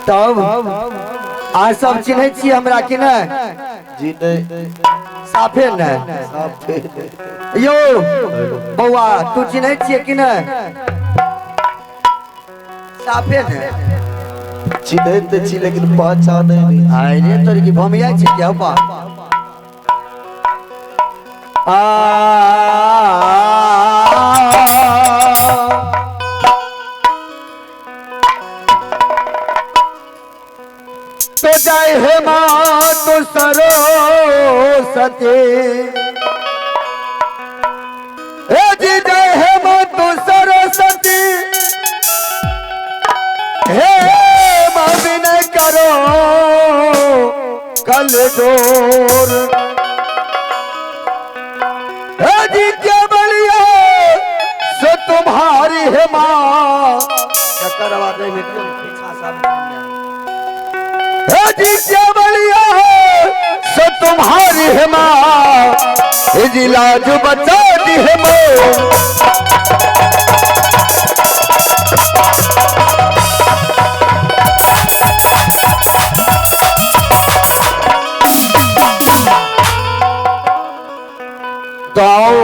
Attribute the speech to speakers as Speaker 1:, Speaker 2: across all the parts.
Speaker 1: तब अहाँ सब चिन्है छियै हमरा कि नहि?
Speaker 2: जी नहीं।
Speaker 1: साफे नहि।
Speaker 2: साफे नहीं।
Speaker 1: यौ बौआ, तू चिन्है छियै कि नहि? साफे नहि।
Speaker 2: चिन्है तऽ छी लेकिन पहचानै नहि छी।
Speaker 1: आइ रे तोरी की भमिया छै क्या बा? आ तो जय हे माँ तो सरस्वती, हे जी जय हे माँ तो सरस्वती, हे माँ विनय करो कल जोर, हे जी के बलिया सो तुम्हारी है माँ। चक्कर आवाज नहीं भेटल, पीछा सब हे जी के बलिया सो तुम्हारी है माँ, हे जी लाज बचा दी है माँ। तो आओ,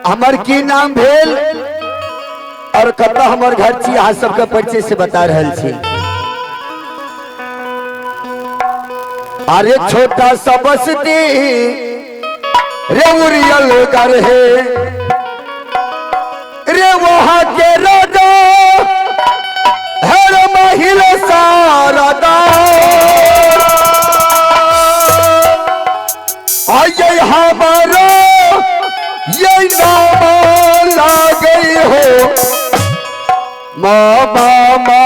Speaker 1: हमर की नाम भेल और कतऽ हमर घर छी, अहाँ सबके परिचय से बता रहल छी। अरे छोटा सा बस्ती रे उरियल कर है रे, वहां के राजा हर महिल सारदा, आइए हमारा ये नाम लागे हो माँ मामा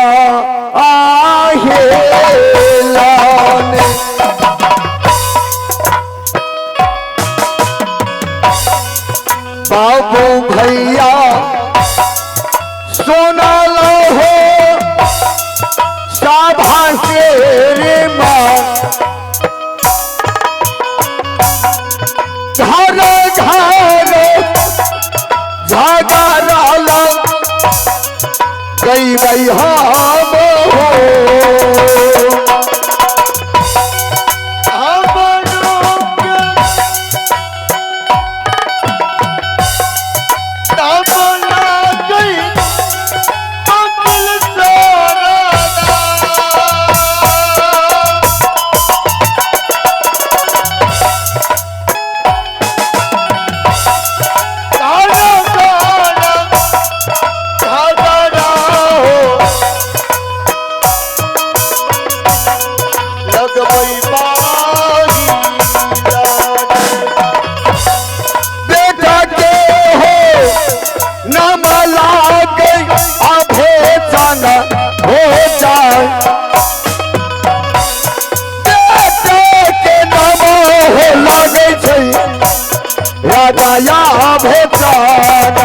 Speaker 1: आहे लाने। बाबू भैया सोना लो हो सभा से रे माँ, घर घर झगड़ा गई गई हम हो। बेटा के हो नाम लागे अभेचन हो जाए, बेटा के नाम हो लागे छै राजा या भोचान।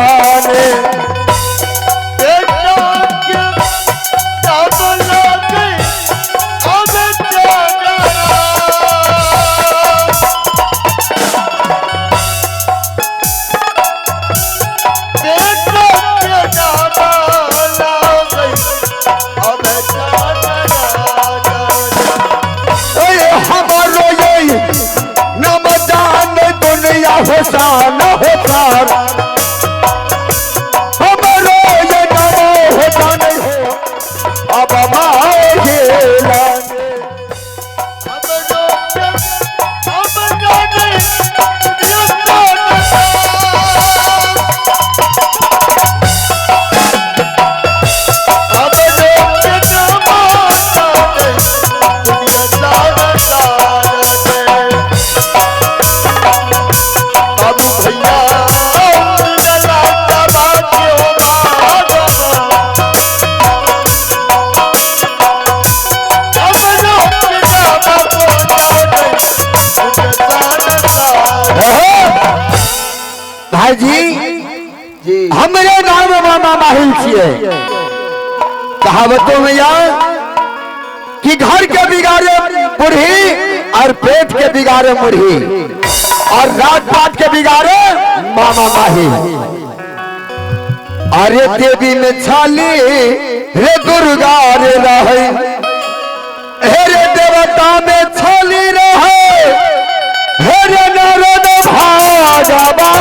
Speaker 1: हमारो यही नाम जान दुनिया होसान होतार, हमारो ये नाम हो जान हो अब माहिला। भाईजी
Speaker 2: जी
Speaker 1: हमरे नाम मामा माहिल छिए। कहावतों में यार कि घर के बिगाड़े मुरही और पेट के बिगाड़े मुरही और रात पात के बिगाड़े मामा माही। अरे देवी में छाली रे दुर्गा रे रहे, हे रे देवता में छली रहे हे रे नारद भागवा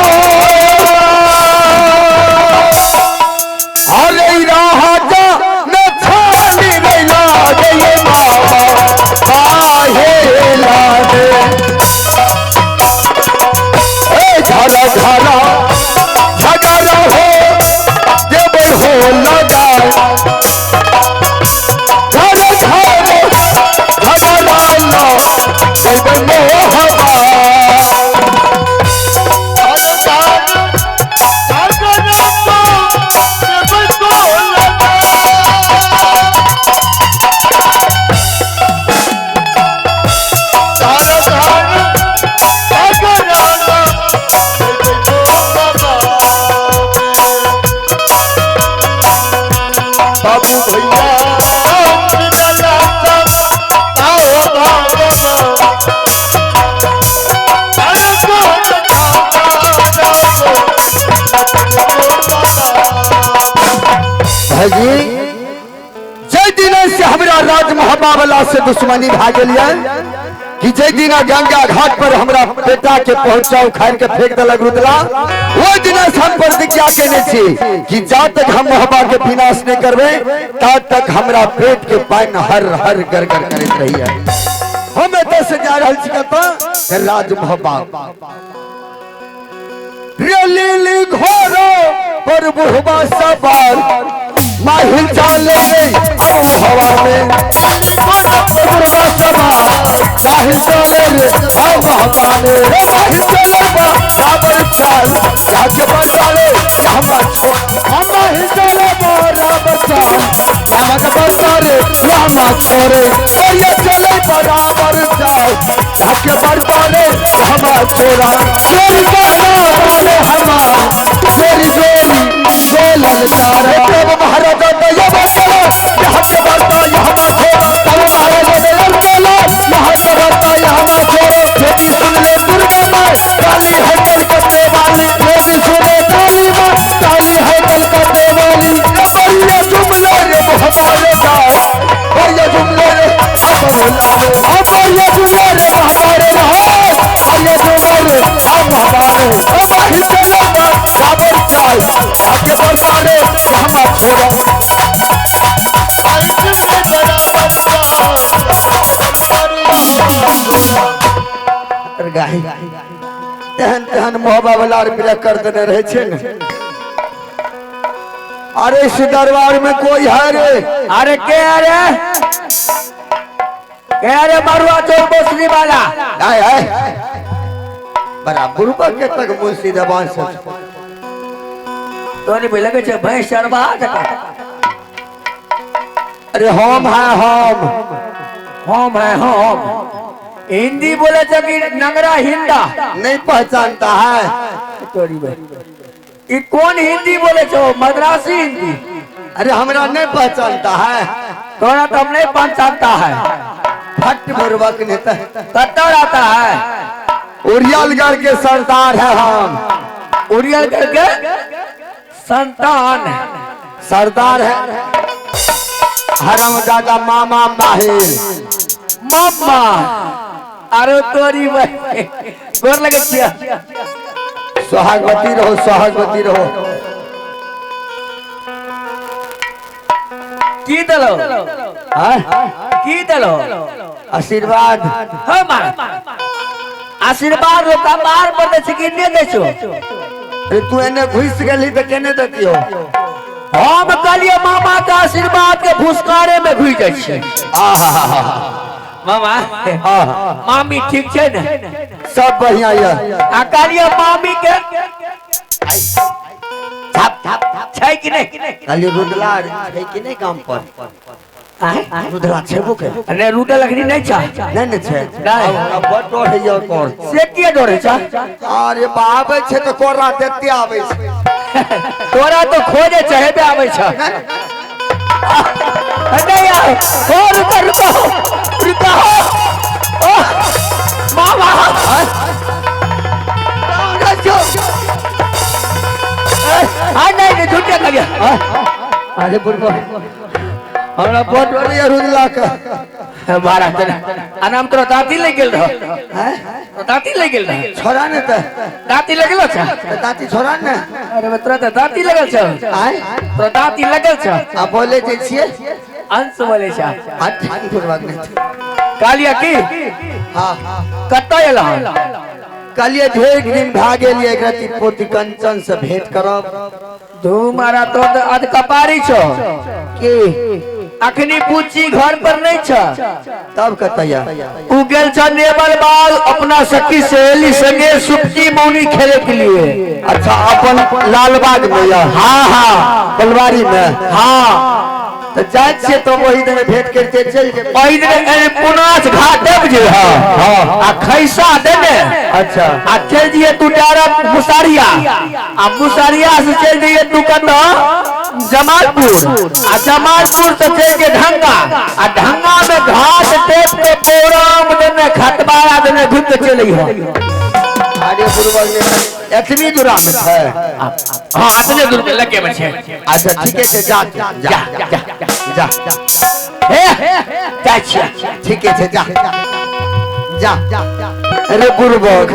Speaker 1: अरे राजा न छली रे लागे बाबा काहे लागे ए झरा झरा झगड़ा हो देव हो लगा घर घर झगड़ा लो देव मोहबा
Speaker 2: बाबू भैया
Speaker 1: भाईजी जय दिन से हमरा राज मोहब्बा वाला से दुश्मनी भा गेल ये कि जय दिना गंगा घाट पर हमरा बेटा के पहुंचा उखाड़ के फेंक देलक रुदला वो दिन से हम प्रतिज्ञा केने छी कि जा तक हम मोहब्बा के विनाश नहीं करबे ता तक हमरा पेट के पानि हर हर गरगर करैत रहिए। हम एतऽ से जा रहल छी कतऽ राज मोहब्बा रेली घोड़ो पर बुहबा सवार माहिल चाले रे अब हवा में बुहबा सवार माहिल चले रे अब हवा में रे माहिल चले बराबर चाल जाके बचाले हम छोड़ हम माहिल चले बराबर चाल जाके बचाले हम छोड़े और ये चले बराबर चाल जाके बचाले हम छोड़ा चोरी करना वाले हमार चोरी चोरी बोलल तारे तब महाराजा दया बचलो यहाँ के बरता यहाँ मा छोड़ा तब महाराजा दया बोलो यहाँ के बरता यहाँ मा छोड़ो यदि सुन ले दुर्गा माँ काली है कलकत्ते वाली यदि सुने काली माँ काली है कलकत्ते वाली ये बढ़िया जुमले रे हमारे दास बढ़िया जुमले रे अब बोला अब बढ़िया जुमले रे हमारे दास बढ़िया जुमले रे अब हमारे अब ही चलो बराबर चाल आगे बढ़ाने हम छोड़ो गाय तेहन तेहन मोहबा वाला आर बिरा कर देने रहे छे ने। अरे इस दरबार में कोई है रे?
Speaker 3: अरे के अरे के अरे मरुआ चोर बोसली वाला
Speaker 1: आए आए बराबर के तक मुंशी जबान से
Speaker 3: तोनी भी लगे छे भैंस चरवा जका।
Speaker 1: अरे हम है हम
Speaker 3: हम है हम हिंदी बोले छे कि नंगरा हिंदा
Speaker 1: नहीं पहचानता है
Speaker 3: तोरी भाई ई कौन हिंदी बोले छो? मद्रासी हिंदी।
Speaker 1: अरे हमरा नहीं पहचानता है
Speaker 3: तोरा तो हम नहीं पहचानता है।
Speaker 1: फट बुरबक नेता
Speaker 3: कत्तो रहता है?
Speaker 1: उड़ियालगढ़ के सरदार है हम।
Speaker 3: उड़ियालगढ़ के संतान
Speaker 1: सरदार है हरम दादा मामा माहिर
Speaker 3: मामा। अरे तोरी भाई गोर लगे छिया।
Speaker 1: सुहागवती रहो सुहागवती रहो।
Speaker 3: की दलो की दलो?
Speaker 1: आशीर्वाद।
Speaker 3: हम आशीर्वाद रोका बार पर दे छी कि ने दे छो?
Speaker 1: अरे तू एने घुस गेली त केने देती हो?
Speaker 3: हम कहलिए मामा के आशीर्वाद के भुसकारे में घुस जाइ छी।
Speaker 1: आहा
Speaker 3: मामा मामी ठीक छै ने?
Speaker 1: सब बढ़िया ये।
Speaker 3: आ कहलिए मामी के छाप छाप छै कि नहीं?
Speaker 1: कहलिए रुदला छै कि नहीं काम पर? रुदला छेबो के?
Speaker 3: अरे रुदला अखनी नहीं छा।
Speaker 1: नहीं नहीं छै।
Speaker 3: नहीं।
Speaker 1: अब बड़ डर होइए कर।
Speaker 3: से किया डर छै?
Speaker 1: अरे आबै छै त कोरा देते आबै छै।
Speaker 3: तोरा तो खोजे चाहे आबै छै। नहीं यार, ओ रुको रुको रुको ओ मामा आ नहीं नहीं झूठे लग गया।
Speaker 1: अरे बुढ़बा हमरा बहुत डर होइए रुदला के।
Speaker 3: बारह तेरह अनाम तोरा दाँती लागि गेल रह।
Speaker 1: हैं?
Speaker 3: तोरा दाँती लागि गेल रह।
Speaker 1: छोड़ा ने त।
Speaker 3: दाँती लगलो छ?
Speaker 1: त दाँती छोड़ा ने।
Speaker 3: अरे तोरा त दाँती लगल छ।
Speaker 1: आय?
Speaker 3: तोरा दाँती लगल छ।
Speaker 1: आ बोले जे छियै?
Speaker 3: अंश बोले छ।
Speaker 1: हट पूर्वक ने।
Speaker 3: कहलियै की?
Speaker 1: हां।
Speaker 3: कतऽ एलह?
Speaker 1: कहलियै ढेर दिन भए गेल एक रति पोती कंचन से भेंट करब।
Speaker 3: धू मारा तो अध कपारी छौ।
Speaker 1: की?
Speaker 3: अखनी पूछी घर पर नहीं छ।
Speaker 1: तब कतया?
Speaker 3: उ गेल छ नेबल बाग अपना सखी सहेली संगे सुप्ती मौनी खेले के लिए।
Speaker 1: अच्छा अपन लालबाग में या?
Speaker 3: हाँ हाँ।
Speaker 1: बलवारी में?
Speaker 3: हाँ।
Speaker 1: तो जाए छियै तो वही दिन भेंट करते चल जेबै।
Speaker 3: ओहि दिन पुनास घाट देब जे।
Speaker 1: हाँ।
Speaker 3: आ खैसा देने।
Speaker 1: अच्छा।
Speaker 3: आ चल जिए तू डायरेक्ट मुसारिया। आ मुसारिया से चल जिए तू कतऽ जमालपुर। आ जमालपुर से चल के ढंगा। आ ढंगा में घाट टेप के पोराम देने खतबारा देने घुम के चल अइहो।
Speaker 1: अरे गुरुवर ने एतबी दूरा में छै?
Speaker 3: हाँ अतने दूर में लगे में छै।
Speaker 1: अच्छा ठीके छै, जा जा
Speaker 3: जा
Speaker 1: जा
Speaker 3: हे जाइ छियै।
Speaker 1: ठीके छै, जा जा। अरे गुरुबक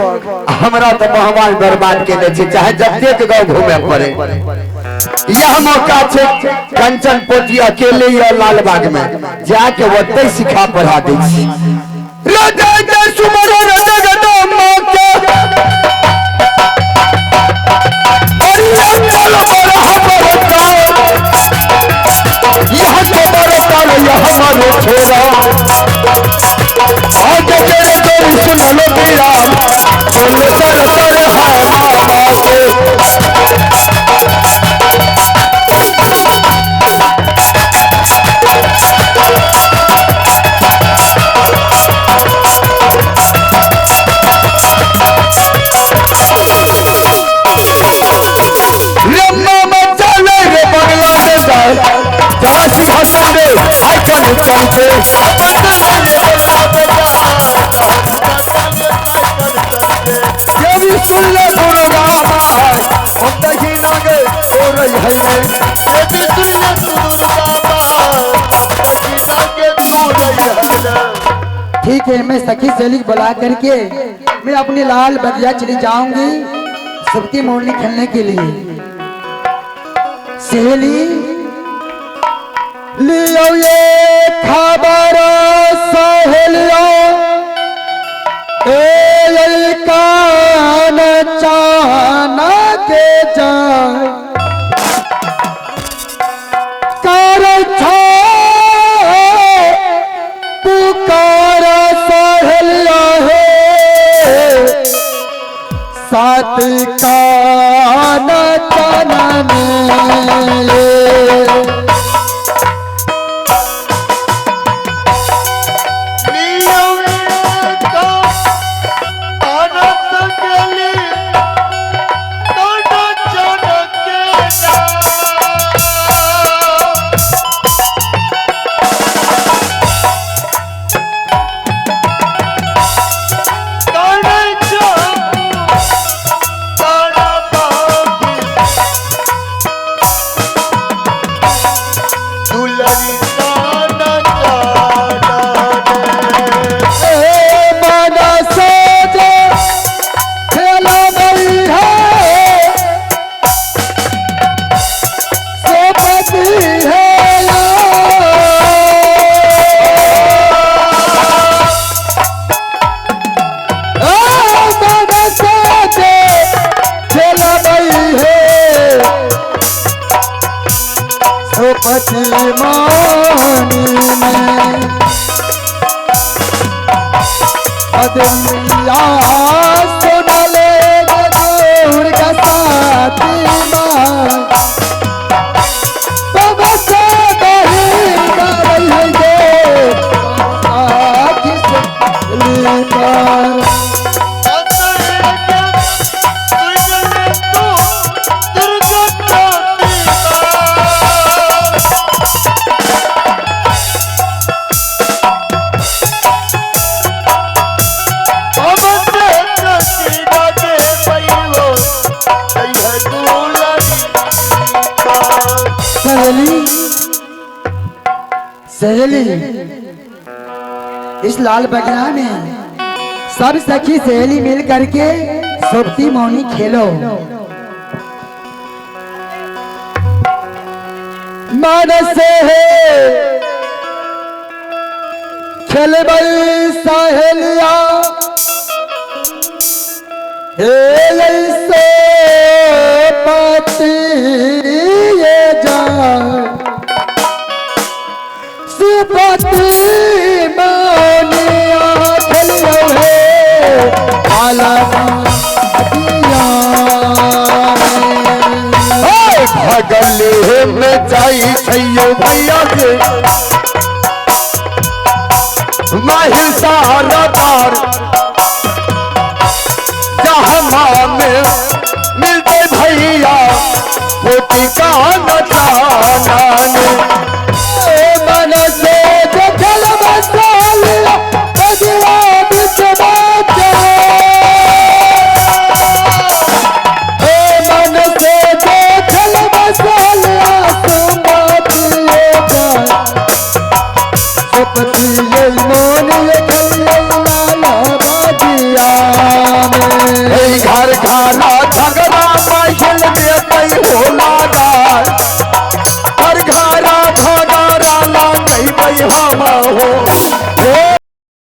Speaker 1: हमरा तो भगवान बर्बाद केने छै, चाहे जतेक गाँव घूमे पड़े। यह मौका छै कंचन पोती अकेले या लालबाग में जाके ओतै सिखा पढ़ा दै छी।
Speaker 4: ठीक है, मैं सखी सहेली बुला करके मैं अपनी लाल बगिया चली जाऊंगी सबकी मोरनी खेलने के लिए। सहेली लियो ये खबर सहेलियो ए कान चाना के जाए कर छो पुकार सहेलिया है सात कान चाना में। सहेली सहेली इस लाल बगिया में सब सखी सहेली मिल करके सोबती मौनी खेलो।
Speaker 1: मानस है खेलबई सहेलिया हे ऐसे पति ये जा सुपति मौनिया खेलियो हे आला भगले में जाई छैयो भैया के माहिल सारा तार जहाँ में मिलते भैया होती का नचाना।
Speaker 4: मन से जल बसालिया बजवा बिच बाजा ए मन से जल बसालिया सुमतिए जा सुपतिए मोनिए।